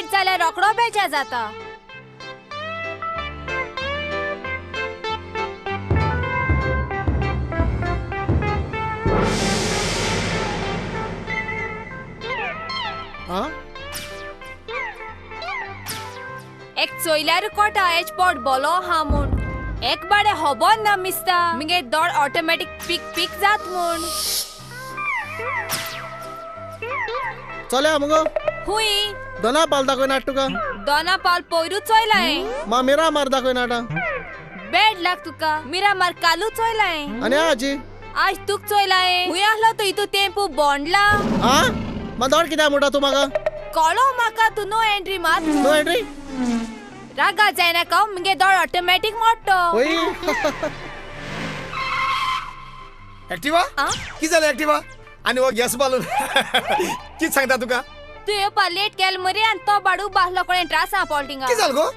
Late जाल्यार रोकडो बेजार जाता. एक चोयल्यार कोटा एच पोट बोलो हा म्हूण एक बाडे होबोन ना मिसता मुगे दोड ऑटोमॅटीक पीक पीक जात म्हूण. चल्या मुगो हुई दोना पाल दाखय नाट तुका. दोना पाल पयरू चोयलाय. मा मिरा मार दाखय नाटा. बेड लाग तुका मिरा मार कालू चोयलाय. आनी आजी आज तुक चोयलाय. हुई आहलो तू इतू टेम्पू बोंडला. आ मा दोड कित्याक म्हणटा तूं म्हाका? कळो म्हाका तूं नो एंट्री मात. नो एंट्री रागा जायना का मुगे दोड ऑटोमॅटीक मोडटो. एक्टिवा की जालें एक्टिवा आनी हो गॅस बालून कित सांगता तुका? तूं येवपा लेट केल मरे आनी तो बाडू बासलो कोणें त्रासा पोल्टिंगा. की जाल गो?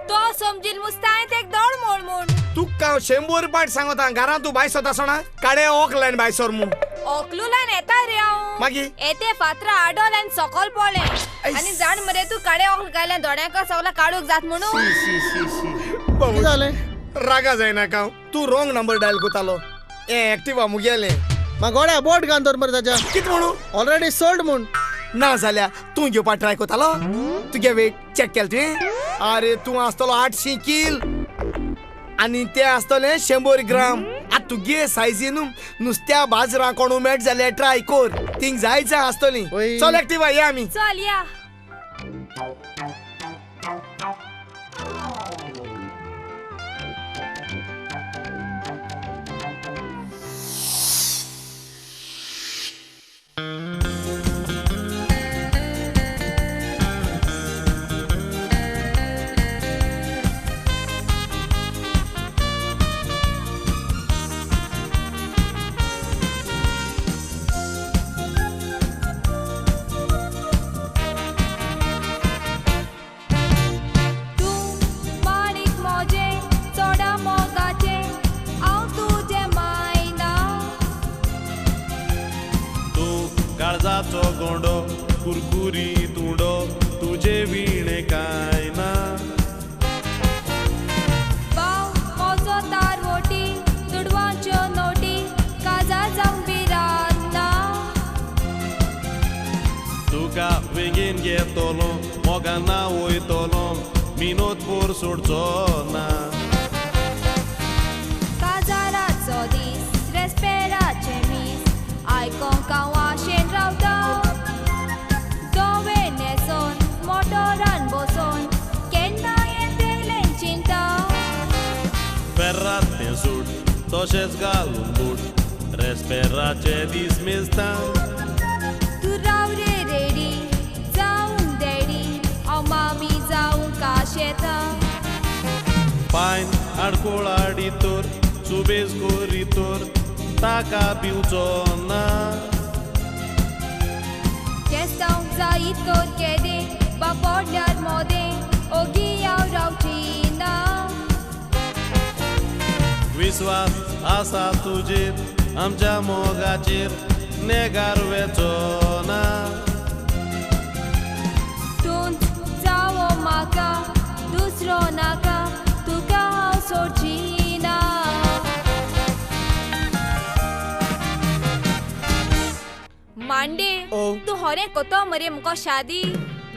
तो समजील मुस्ता हांवें तेक दोड मोड म्हूण. तुका हांव 100 पाट सांगता घरांत तूं बायसोत आसना काडे ओकलायन बायसोर म्हूण. ओकलू लायन येता रे हांव. मागीर येते फातरा आडोल आनी सोकोल पोळें आनी जाण मरे तूं काडे ओकल घायल्यान दोड्यांक सगळें काडूंक जात म्हणून. कितें जालें? रागा जायना हांव तूं रोंग नंबर डायल कोतालो. हें एक्टिवा मुगेलें. मा गोड्या बोट घालून दवर मरे ताच्या. कितें म्हणून? ऑलरेडी सोल्ड म्हूण. ना जाल्यार तूं घेवपा ट्राय कोतालो? तुगे वेट चॅक केलें तुवें? आरे तूं आसतलो 800 कील आनी तें आसतलें 100 ग्राम. आतां तुगे सायजीन नुस्त्या बाजरा कोण मेट जाल्यार ट्राय कोर थिंग जाय जाय आसतली. चल एक्टिवा या आमी. चल या. काळजाचो गोंडो कुरकुरी तुंडो तुजे विणे कांय ना. बाव म्हजो तारवोटी दुडवांच्यो नोटी काजार जावंक बिरात ना. तुका वेंगेन घेतलो मोगान ना वयतलो मिनोत पोर सोडचो ना. काजाराचो दीस रेस्पेराचें मीस आयकोंक हांव आशेन रावता. दोवे न्हेसोन मोटोरान बसोन केन्ना येतलें चिंता. फेर्रात तें सूट तशेंच घालून बूट रेस्पेराचे दीस मेजता. तूं राव रे रेडी जावंक डॅडी हांव मामी जावंक आशेता. पायन आडकोळ हाडितर सुबेज कोरितर ताका पिवचो ना. केस्तांव जायत तर केदें बापोडल्यार मोदें ओगी हांव रावची ना. विस्वास आसा तुजेर आमच्या मोगाचेर नेगार वेचो ना. तूंच जावो म्हाका दुसरो नाका तुका हांव सोडची ना. मांडे तूं होरें कोतो मरे मुको शादी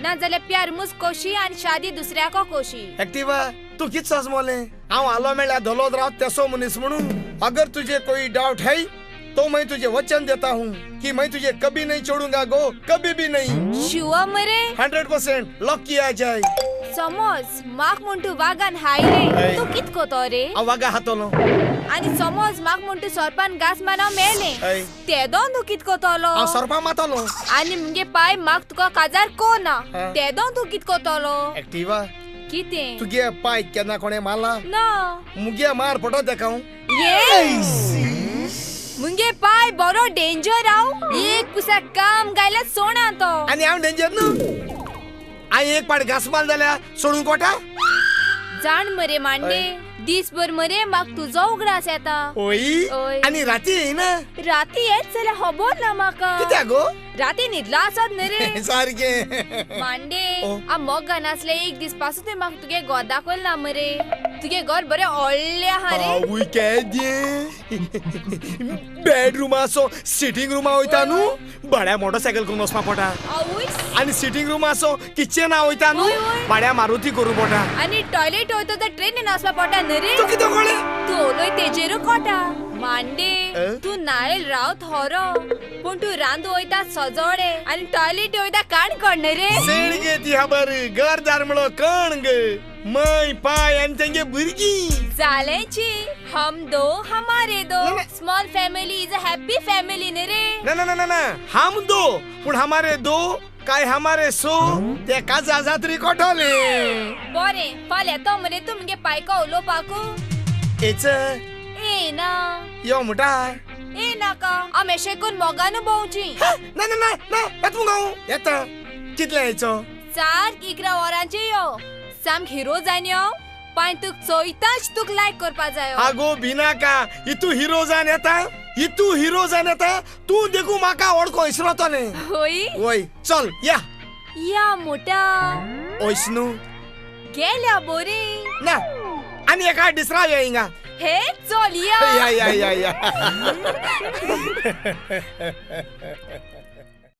ना जाल्यार प्यार मुज कोशी आनी शादी दुसऱ्याको कोशी. एक्टिवा तूं कित सजमोलें? हांव आलो मेळ्ळ्यार धोलोत राव तेसो मनीस म्हणून. अगर तुझे कोई डाउट है तो मैं तुझे वचन देता हूँ कि मैं तुझे कभी नहीं छोड़ूंगा गो, कभी भी नहीं. शुअर मरे? 100% लॉक किया जाए. समज माक म्हूण तूं वागान हायले तूं कित कोतो रे? हांव वागा हातलो. आनी समज म्हाक म्हूण तूं सोरपान घास मार हांव मेलें तेदोन तूं कित कोतलो? हांव सोरपा मातलो. आनी मुगे पाय म्हाक तुका काजार कोना तेदोन तूं कित कोतलो? एक्टिवा कितें? तुगे पाय केन्ना कोणें मारला? ना. मुगे मार पडो तेका हांव. मुगे पाय बरो डेंजर हांव एक पुसा काम गायल्यार सोणा तो. आनी हांव डेंजर न्हू? हांवें एक पाट घास मार जाल्यार सोडून कोटा? जाण मरे मांडे दिसभर मरे म्हाक तुजो उगडास येता. ओय आनी राती येयना? राती येत जाल्यार खबर ना म्हाका. कित्याक गो? राती न्हिदला आसत न्ही रे. सारकें. मांडे आ मोगान आसले एक दीस पासून तुवें म्हाका तुगे घर दाखयलें ना मरे. तुगे घर बरें व्हडलें आहा रे. आवय केदें बेडरूम आसो सिटींग रुमा वयता न्हू, बड्या मोटरसायकल करून वचपा पडटा. आनी सिटींग रूम आसो किचना वयता न्हू, भाड्या मारुती करूं पडटा. आनी टॉयलेट वयता तर ट्रेनीन वचपा पडटा न्ही रे. तूं कितें कळ्ळें? तूं उलय तेजेरू कोटा. मांडे तूं नायल रावत हरो, पूण तूं रांदू वयता सजोडे आनी टॉयलेट वयता काणकोण न्ही रे. सेड गे ती खबर. घरदार म्हणलो कण गे, मय पाय आनी तेंगे भुरगीं. जालेंची हम दो हमारे दो, small family is a happy family न्ही रे. ना ना ना ना, हम दो पूण हमारे दो काय हमारे सो ते काजा जात्री कोटोले. बरें फाल्यां येतो मरे तूं मुगे पायको उलोवपाकू. येच ए ना यो म्हणटा. ए नाका, आमी अशें करून मोगानू भोंवची. ना ना ना ना, येता मुगो हांव येता. कितले येचो? 4-11 वरांचेर यो. सामक हिरो जायन यो, पांय तुक चोयताच तुक लायक करपा जायो. आगो भिनाका, इतू हिरो जावन येता, इतू हिरो जावन येता, तूं देखू म्हाका वळखो इसरोतलें. होय होय चल या या मोटा. ओयस न्हू गेल्या बोरी ना आनी एका डिसरा यो हिंगा. हे चल या या या या या.